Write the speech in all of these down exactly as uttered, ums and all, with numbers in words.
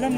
Eh,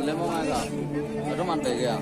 lemon aja. Itu mantai ya.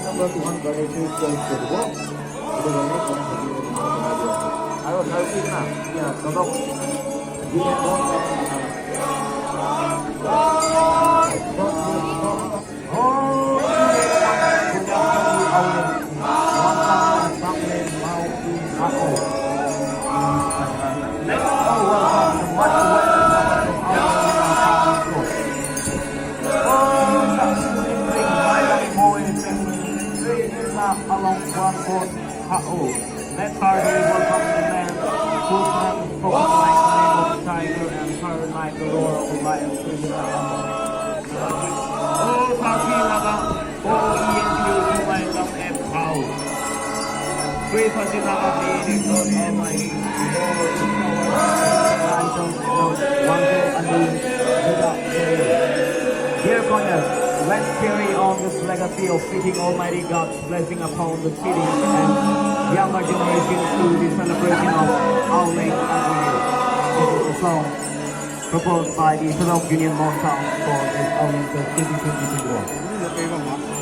Number two hundred eighty-six, Joseph Walk. Itu banyak orang pergi dengan Raja. Ayo, taruh sini lah. Ya, tolong. Dia orang, uh, oh, Next, oh, welcome. Much welcome to our Let's party, welcome the man whose name spoken like the name of tiger and purring like the roar of the lion. Oh, Saki Laka, oh, E N P O, you might love and power. Praise Hashem Laka, be it exalted, Almighty. Dear Konyaks, let's carry on this legacy of seeking Almighty God's blessing upon the city and younger generations through the celebration of Auleng Agri. This is a song proposed by the Sadok Union Mon Town for this Auleng Fest twenty twenty-one.